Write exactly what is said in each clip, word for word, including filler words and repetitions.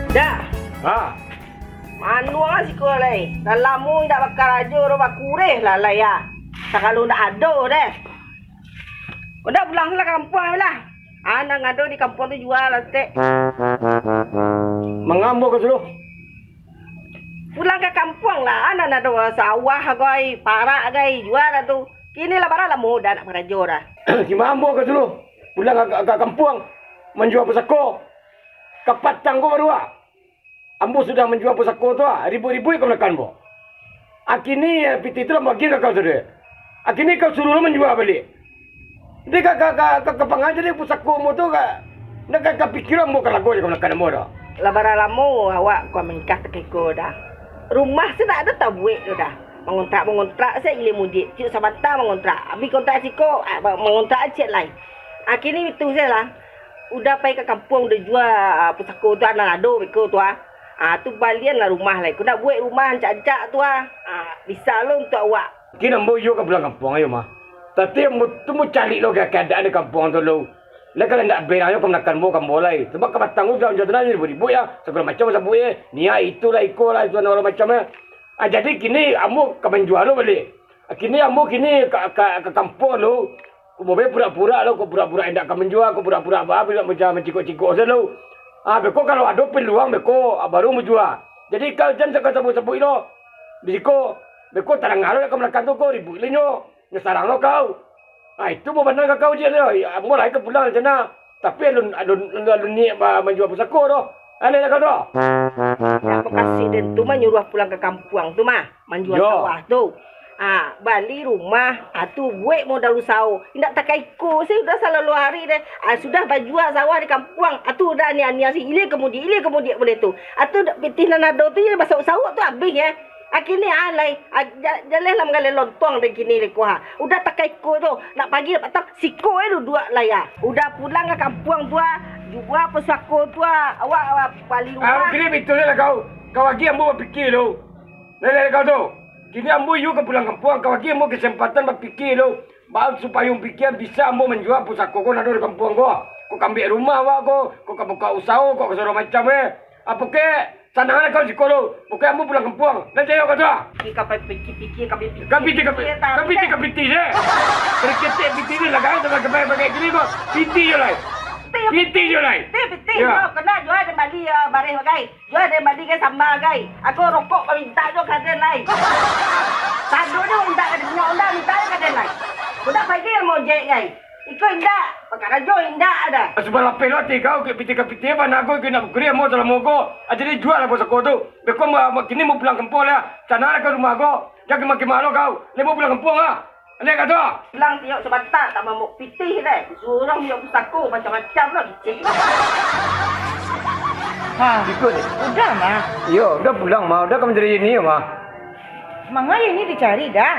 Dah. Ha. Manuang lah siko lai. Lah lamo indak bakarajo doh, bakureh lah lai ah. Sagalo indak ado deh. Kok indak pulang lah ka kampuang lah. Ah, nan ado di kampuang tu jua lah, Tek. Manga ambo ka sinan? Pulang ka kampuang lah, ah, nan ado sawah gai, parak gai, jua lah tu. Kini lah bara lamo dah ndak karajo dah. Kima ambo ka sinan? Pulang ka, ka, ka kampuang, manjua pusako. Ka patang ko baru ah. Ambo sudah manjua pusako tu ah, ribuik-ribuik kamanakan ambo. Akini, eh, pitih tu lah ambo agiah ka kau tadi. Akini kau suruah lo manjua baliak. Ndak ka, ka, ka, ka, ka pangan jadi pusako ambo tu ka, ndak ka, ka pikia ambo ka lago je kamanakan ambo tu. Lah bara lamo awak ko mangikah takah iko dah. Rumah se ndak ado tabuek tu dah. Mangontrak-mangontrak se ilia mudiak. Ciek sabanta mangontrak. Abih kontrak siko, ah, ba-, mangontrak ciek lai. Akini itu se lah. Uda pai ka kampuang, uda jua, ah, pusako tu, nan ado beko tu, ah. Ah, tu balian lah rumah lai. Kok ndak buek rumah ancak-ancak tu, ah. Ah, bisa lo untuak awak. Kini ambo iyo ka pulang kampuang, ayo mah. Tapi ambo tu mau cari lo ka-, kaadaan di kampuang tu lo. Lah kalau ndak berang yo kamanakan ambo ka ambo lai. Sabab ka patang tu jan, jan ribuik-ribuik yo. Sagalo macam sabuik, eh. Niaik itu lah, iko lah, itu lah, macam, eh. Ah, jadi kini ambo ka manjua lo baliak. Ah, kini ambo kini ka, ka, ka kampuang lo. Ko ambo be pura-pura lo, ko pura-pura indak ka manjua, ko pura-pura ba, indak manjua mancigok-cigok se lo. Ah, beko kalau ado piluang beko, ah, baru manjua. Jadi kau jan saka sabuik-sabuik lo. Di siko, beko tarang lo kamanakan tu ko, ribuik lo nyo. Nyo sarang lo kau. Ah, itu babanangan kau je lo. Ambo lai ka pulang rencana. Tapi alun, alun, alun, alun niaik ba-, manjua pusako doh. Aleh lah kau doh. Ndak bakasik den tu mah nyuruah pulang ka kampuang tu mah. Manjua sawah tu. Ah, bali rumah, ah, tu buek modal usaho. Indak takah iko se udah salalu hari deh. Ah, sudah bajua sawah di kampuang. Ah, tu udah ania-ania se ilia ka mudiak, ilia ka mudiak buliah tu. Ah, tu pitih nan ado tu je basauk-sauk tu abih, eh. Akini ah lai, ah, ja-, jaleh lah manggaleh lontong dek kini lai ko ha. Udah takah iko tu, nak pagi nak patang, siko eh duduak lai ah. Udah pulang ka kampuang tu ah, jua pusako tu ah, awak, awak bali rumah. Ah, kini bitu lah kau. Kau lagi ambo bapikia tu. Lai, lai kau tu. Kini ambo iyo ka pulang kampuang, kau lagi ambo kesempatan bapikia tu. Baa supayo pikia bisa ambo manjua pusako ko nan ado di kampuang ko. Ko ka ambiak rumah awak ko, ko ka buka usaho, ko ka sagalo macam eh. Apo kek? Sanang lah kau siko lo. Pokoknyo ambo pulang kampuang. Nan cayo kau tu ah. Ka pai pikia-pikia, ka pai pikia. Ka pitih, ka pitih, ka pitih, ka pitih je. Bariketek pitih ni lah kan, sampai ka pai pakai kini ko. Pitih je lai. Pitih je lai. Pitih, pitih. Yo. Yo, kena jua den bali, yo, bareh bagai. Jua den bali gai samba gai. Aku rokok ka mintak jo ka den lai. Sado jo mintak ka den, minyak onda mintak jo ka den lai. Budak pagi yang mau jek gai. Iko indak, bakarajo indak dah. Sudah lapeh lo ati kau, kek pitih ka pitih, bana ko, kek nak bakuri ambo salamo ko. Ah, jadi jua lah pusako tu. Beko ma-, ma-, kini mau pulang kampuang lah. Sana lah ka rumah ko. Jan kemah-kemah lo kau. Lai mau pulang kampuang lah. Aleh ka tu. Pulang tiok sabanta, tak mamuk pitih deh. Suruh tiok pusako, macam-macam lah, kicik. Ha, iko deh. Udah, mah. Iyo, udah pulang, mah. Udah ka mancari ini, mah. Manga ini dicari dah.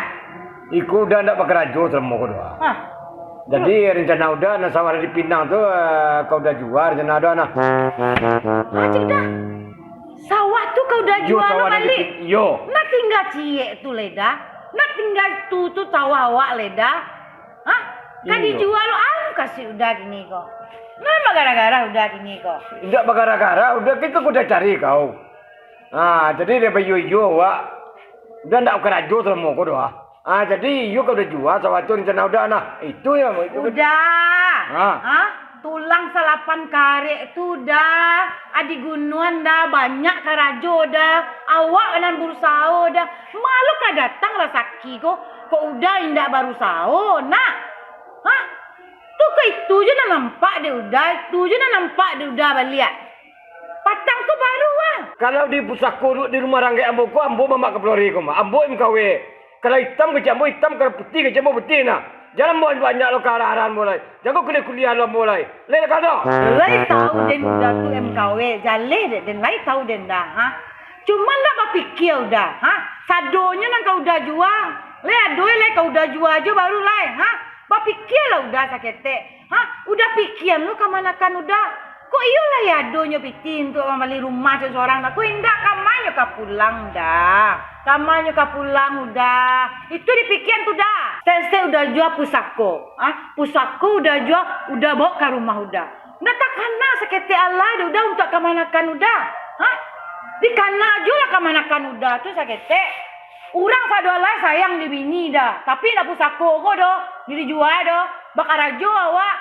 Iko udah ndak bakarajo salamo ko doh. Hah? Jadi, rencana udah nan sawah di Pinang tu, eh, ka udah jua rencana udah nah. Aji udah. Sawah tu ka udah jua lo baliak. Iyo. Nak tingga ciek tu lai dah. Nak tingga tu, tu sawah awak lai dah. Hah? Ka dijua lo alu kasih udah kini ko. Nama gara-gara udah kini ko? Indak bagara-gara, udah kito ko udah cari kau. Ha, jadi dek baiyo-iyo awak, udah ndak karajo salamo ko doh. Ha, jadi iyo ka udah jua sawah tu rencana udah nah. Itu yo, itu. Udah. Ha. Ha? Tulang salapan karek tu udah. Adi gunuan dah, banyak karajo dah. Awak nan barusaho dah. Malu ka datang rasaki ko, kok udah indak barusaho, nak. Ha? Tu ka itu je nan nampak dek udah, itu je nan nampak dek udah baliak. Patang tu baru ah. Kalau di pusako duduak di rumah ranggek ambo ko, ambo mamak kapalo ari ko mah. Ambo M K W. Kalau itam kecek ambo itam, kalau putiah kecek ambo putiah nah. Jan ambo banyak lo ka arah-arah ambo lai. Jan ko kuliah-kuliah lo ambo lai. Lai ka tu? Lai tahu den udah tu M K W, jaleh dek den, lai tahu den dah, ha. Cuman ndak bapikia udah, ha. Sadonyo nan ka udah jua. Lai ado lai ka udah jua jo baru lai, ha. Bapikialah udah saketek. Ha, udah pikian lo kamanakan udah. Kok iyo lai adonyo pitih untuak mambali rumah surang-surang dah. Kok indak, kamanyo ka pulang dah. Kamanyo ka pulang udah. Itu dipikian tu dah. Sesek udah jua pusako. Ha, pusako udah jua, udah bawa ka rumah udah. Ndak takana saketek alai dek udah untuak kamanakan udah. Hah? Dikana jo lah kamanakan Uda tu saketek. Urang sado alai sayang di bini Da, tapi indak pusako ko doh, di dijua doh. Bakarajo awak.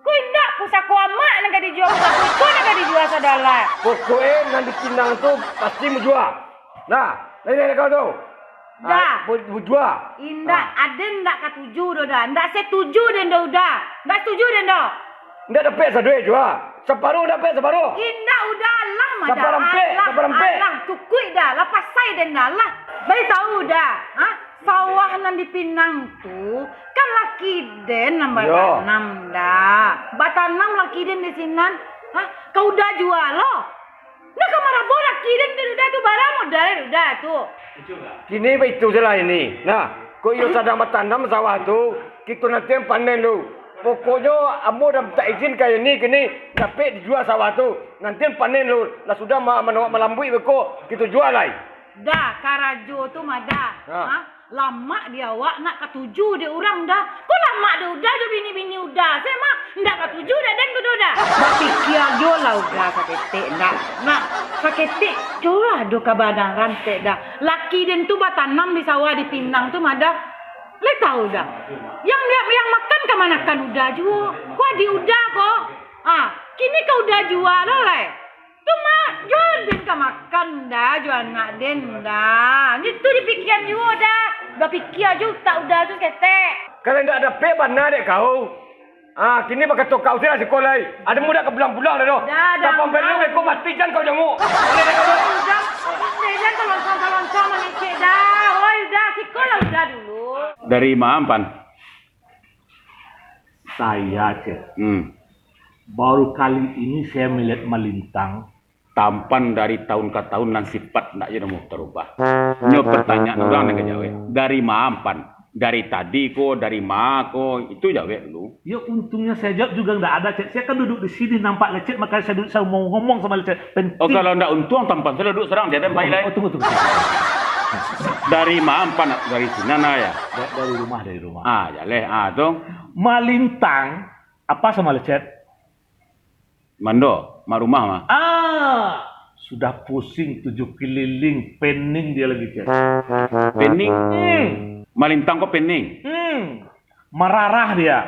Ko indak, pusako amak nan ka dijua, pusako iko nan ka dijua sado alai. Pokok e nan di Pinang tu pasti mujua. Nah, lain dari kau tu. Da. Ah, bu-, bujua. Indak, ah. Aden ndak katuju doh, Da. Ndak setuju den doh, Da. Ndak setuju den doh. Ndak dapek sadoe jua. Saparuh ndak dapek saparuh. Indak, Uda, alah mah, Da. Saparampek, alah, saparampek. Alah, cukuik, Da. Lah pasai den, Da. Alah. Bae tahu, Da. Ha? Sawah nan di Pinang tu, kan laki den nan batanam, Da. Batanam laki den di sinan. Ha? Ka Uda jua lo. Ndak ka marabuah laki den tu, Uda tu, bara modal Uda tu. Kini baitu se lah ini. Nah, ko iyo sadang batanam sawah tu, kito nantian panen lu. Pokoknyo ambo dah mintak izin ka ini kini, dapek dijua sawah tu. Nantian panen lu, lah sudah ma-, mano-, malambuik beko, kito jua lai. Da, karajo tu mah Da. Ha. Ha? Lamak di awak nak katuju dek urang Da. Ko lamak dek Uda jo bini-bini Uda se mah. Ndak katuju dek den tu doh Da. Bapikia jo lah Uda saketek ndak. Nak saketek jo lah doh kabanaran tek Da. Laki den tu batanam di sawah di Pinang tu mah Da. Lai tahu Da. Yang, yang, yang makan kamanakan Uda juo. Ko adik Uda ko. Ah, kini ka Uda jua lo lai. Tu mah, jo den ka makan Da, jo anak den Da. Nyo tu dipikian juo Da. Bapikia jo utak Uda tu saketek. Kalau indak dapek bana dek kau. Ah, kini bakato kau se lah siko lai. Ado mudah ka pulang-pulang dah tu. Da, Da, Tapang Da. Pelong eko mati jan kau jamuk. Boleh dek kau tu. Uda, eh, jan talonsong-talonsong mangecek Da. Oi, Uda, siko lah Uda dulu. Dari ma Ampan? Saya, Cek. Hmm. Baru kali ini saya melihat Malintang. Tampan dari tahun ka tahun nan sifat ndak je namuah tarubah. Nyo pertanyaan urang nan ka jawek. Dari ma Ampan? Dari tadi ko, dari ma ko? Itu jawek dulu. Ya, untungnya saya jawab juga ndak ada, Cek. Saya kan duduk di sini, nampak Lecet, makanya saya duduk, saya mau ngomong sama Lecet. Penting. Oh, kalau ndak untuang, Tampan, saya duduk serang, dia Oh, baik lai. Oh, tunggu, tunggu, tunggu. Dari ma Ampan, dari sinan, ah, ya? Da-, dari rumah, dari rumah. Ah, jaleh, ah, tu. Malintang, apa sama Lecet? Mando, mak rumah mah. Ah, sudah pusing tujuh keliling, pening dia lagi, Cek. Pening? Hmm. Malintang ko pening? Hmm. Mararah dia.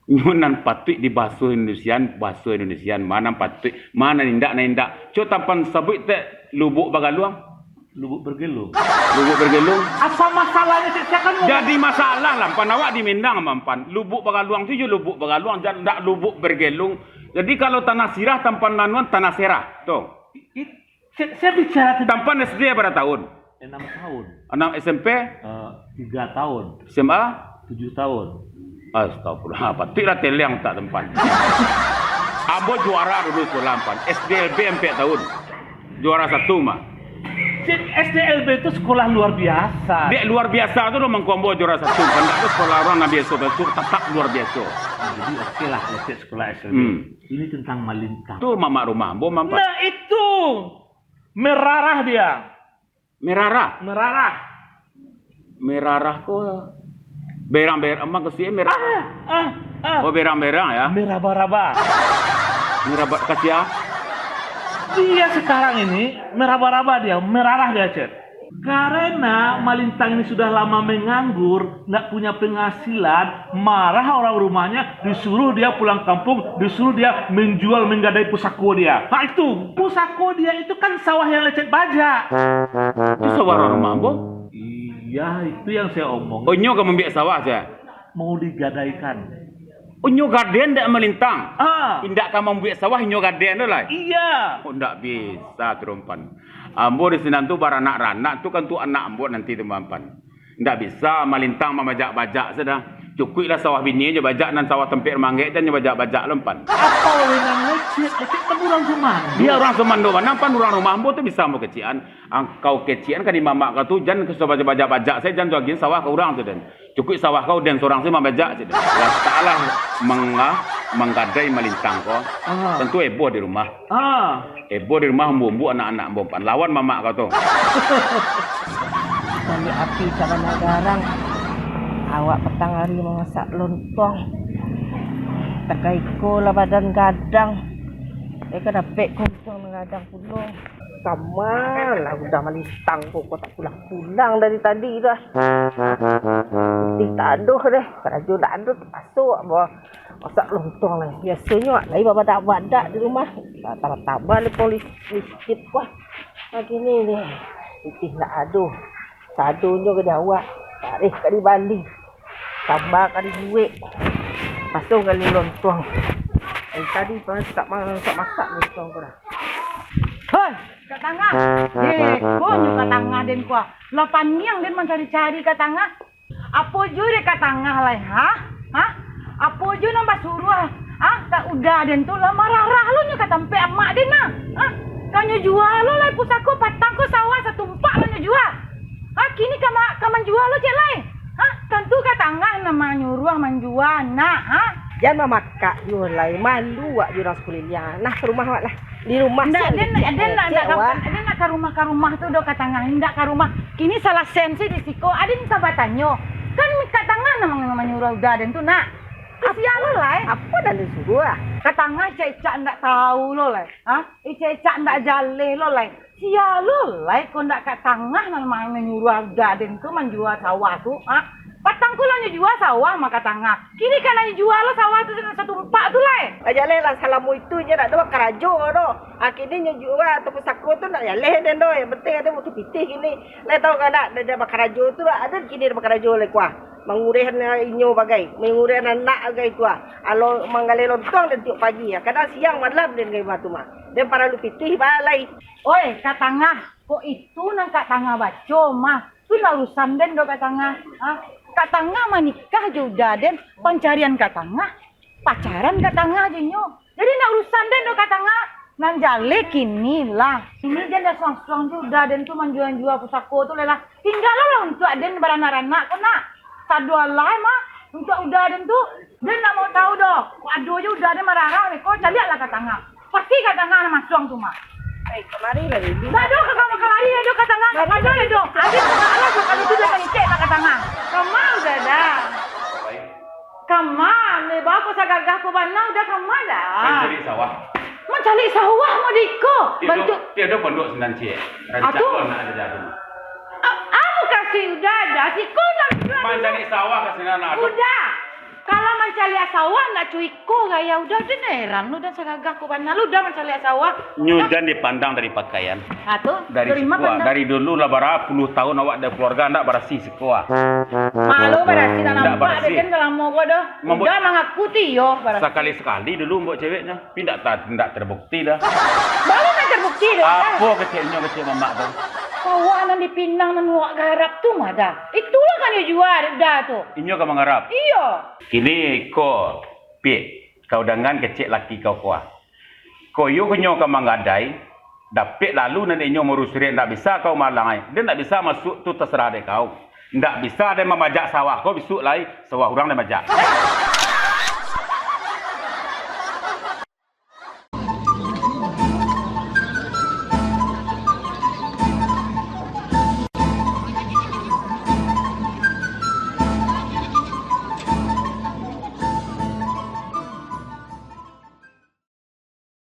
Nyo nan patuik di baso Indonesiaan, baso Indonesiaan, ma nan patuik, ma nan indak, nan indak. Cubo Tampan sabuik tek Lubuk Bagaluang. Lubuk Bergelung. Lubuk Bergelung. Apa masalahnyo, Cek? Saya kan ngomong. Jadi masalah lah, Ampan, awak di Minang, Ampan. Lubuk Bagaluang tu yo Lubuk Bagaluang, jan ndak Lubuk Bergelung. Jadi kalau tanah sirah, Tampan nanuan tanah serah. Tu. I-, i-, Cek, saya bicara tentang Tampan S D bara tahun? Enam tahun. Anak S M P? Eh, tiga tahun. S M A? Tujuh tahun. Astagfirullah, patuiklah teleng tak Tampan. Ambo juara dulu sekolah, Ampan. S D L B ampek tahun. Juara satu mah. Cek, S D L B itu sekolah luar biasa. Dek luar biasa tu lo mangko ambo juara satu, Ampan. Ndak tu sekolah urang nan biaso-biaso, tatap luar biaso. Jadi oke lah, Cek, sekolah S D L B. Hmm. Ini tentang Malintang. Tu mamak rumah ambo, Ampan. Nah, itu. Merarah dia. Merarah? Merarah. Merarah ko berang-berang, mak kesian merarah. Ah, ah, ah. Oh, berang-berang ya? Meraba-raba. Meraba, kasian. Dia sekarang ini meraba-raba dia, merarah dia, Cek. Karena Malintang ini sudah lama menganggur, ndak punya penghasilan, marah orang rumahnya, disuruh dia pulang kampung, disuruh dia menjual, menggadai pusako dia. Ha, itu, pusako dia itu kan sawah yang Lecet bajak. Itu sawah orang rumah ambo? Iya, itu yang saya omong. Oh, inyo ka mambiak sawah, Cek? Mau digadaikan. Oh, inyo gadaian dek Malintang? Ah. Indak ka mambuek sawah, inyo gadaian tu lai? Iya. Oh, ndak bisa tu, Ampan. Ambo di sinan tu baranak-ranak tu kan tu anak ambo nanti tu, Ampan. Ndak bisa Malintang mambajak-bajak se dah. Cukuiklah sawah bini nyo bajak, nan sawah tampek manggek jan nyo bajak-bajak lo, Ampan. Apa oleh nan Lecet? Lecet kan urang sumando. Dia urang sumando bana, Ampan, urang rumah ambo tu bisa ambo kecikan. Angkau kecikan ka di mamak kau tu, jan ka bajak-bajak se, jan tu agian sawah ka urang tu, den. Cukuik sawah kau den surang se mambajak, cek den. Lataklah manga-, manggadai Malintang ko. Ah. Tantu heboh di rumah. Ah. Heboh di rumah, ambo-ambo, anak-anak ambo, Ampan. Lawan mamak kau tu. Baliak api sabana garang. Awak patang ari mamasak lontong. Takai ko lah badan gadang. Eh, ka dapek ko untuang nan gadang pulo. Kama lah udah malintang ko, ko tak pulang-pulang dari tadi dah. Pitih tak ado deh, karajo tak ado, terpakso awak masak lontong lai. Biasonyo awak lai babadak-badak di rumah. Lah, tambah-tambah lai pun lis-, listrik ko. Nah, kini ni, pitih ndak ado. Sadonyo ka di awak, tareh ka dibali. Tambah ka dibuek. Pasuang gali lontong. Dari tadi pun tak ma-, tak masak lontong ko dah. Hoi, Kak Tangah. Deh, konyo Kak Tangah den ko. Lah paniang den mancari-cari Kak Tangah. Apo juo dek Kak Tangah lai, ha? Ha? Apo juo nan basuruah, ha? Kak Uda den tu lah mararah lo nyo ka tampek amak den nah. Ha? Ka nyo jua lo lai pusako, patang ko sawah satumpak lah nyo jua. Ha? Kini ka ma-, ka manjua lo ciek lai. Ha? Tantu Kak Tangah nan manyuruah manjua nak, ha? Jan mamakak juo lai, malu wak jo urang sakuliliang. Nah, ka rumah wak lah. Di rumah. Ndak, den, den ndak, ndak ka rumah-rumah tu doh Kak Tangah, ndak ka rumah. Kini salah sensi di siko, aden ka batanyo. Kan Kak Tangah nan manyuruah Uda den tu nak. Sia lo lai. Apo nan den suruah? Kak Tangah icak-icak ndak tau lo lai. Ha? Icak-icak ndak jaleh lo lai. Sia lo lai ko ndak Kak Tangah nan manyuruah Uda den tu manjua sawah tu, ha? Patang ko lah nyo jua sawah mah Kak Tangah. Kini ka nyo jua lo sawah tu satumpak tu lai. Lah jaleh lah, salamo itu inyo ndak ado bakarajo doh. Ha, kini nyo jua atau pusako tu ndak jaleh den doh. Yang penting ado butuh pitih kini. Lai tau kan ndak, dah, dah bakarajo tu lah. Ado kini dah bakarajo lai kuah. Mangureh inyo bagai. Mangureh anak bagai tu ah. Alo manggaleh lontong den tiok pagi. Kadang siang malam den gai mah tu mah. Den paralu pitih balai. Oi, Kak Tangah. Kok itu nan Kak Tangah baco mah? Tu ndak urusan den doh Kak Tangah. Ha? Kak Tangah manikah jo Uda den, pancarian Kak Tangah, pacaran Kak Tangah jo inyo. Jadi ndak urusan den doh Kak Tangah. Nan jaleh kini lah. Kini jan dah suang-suang jo Uda den tu manjua-jua pusako tu lai lah. Tinggalah untuak den baranak-ranak ko nak. Sado alai mah, untuak Uda den tu, den ndak mau tau doh. Kok ado jo Uda den mararah ko, caliaklah Kak Tangah. Pasti Kak Tangah nan masuang tu mah. Eh, kamari lah dulu. Ndak ado ka kamari ado Kak Tangah. Ado ado. Ado masalah sakali tu dah pancet lah Kak Tangah. Kama Uda dah. Kama, le bako sagagah ko bana Uda kama dah. Mancaliak sawah. Mancaliak sawah mah di iko. Tiado, bantuak tiado ponduak sinan ciek. Rancak lo nak ado jadu. A-, amu kasih Uda dah. Siko nak Uda. Mancaliak sawah ka sinan ado. Uda. Kalau mancaliak sawah, ndak cuiko gaya Uda, den heran lo, den sagagah ko bana lo, Uda mancaliak sawah. Nyo jan dipandang dari pakaian. Ha, tu? Dari siko, dari dulu lah bara puluah tahun awak ado kaluarga, ndak barasih siko ah. Malu barasih, ndak nampak den salamo ko doh. Uda mangaku ti iyo barasih. Sakali-sakali dulu mbok ceweknyo. Tapi ndak ta-, ndak terbukti dah. Baru nan terbukti dah. Apo keceknyo kecek mamak tu? Sawah nan di Pinang nan wak garap tu mah dah. Itulah kan nyo jua dah tu. Inyo ka manggarap? Iyo. Kini ko, Pik, kau dangan kecek laki kau ko ah. Ko iyo ko nyo ka manggadai, dapek lalu nan inyo maurus surek, ndak bisa kau malang ai. Den ndak bisa masuak tu, tasarah dek kau. Ndak bisa den mamajak sawah ko bisuak lai, sawah urang den majak.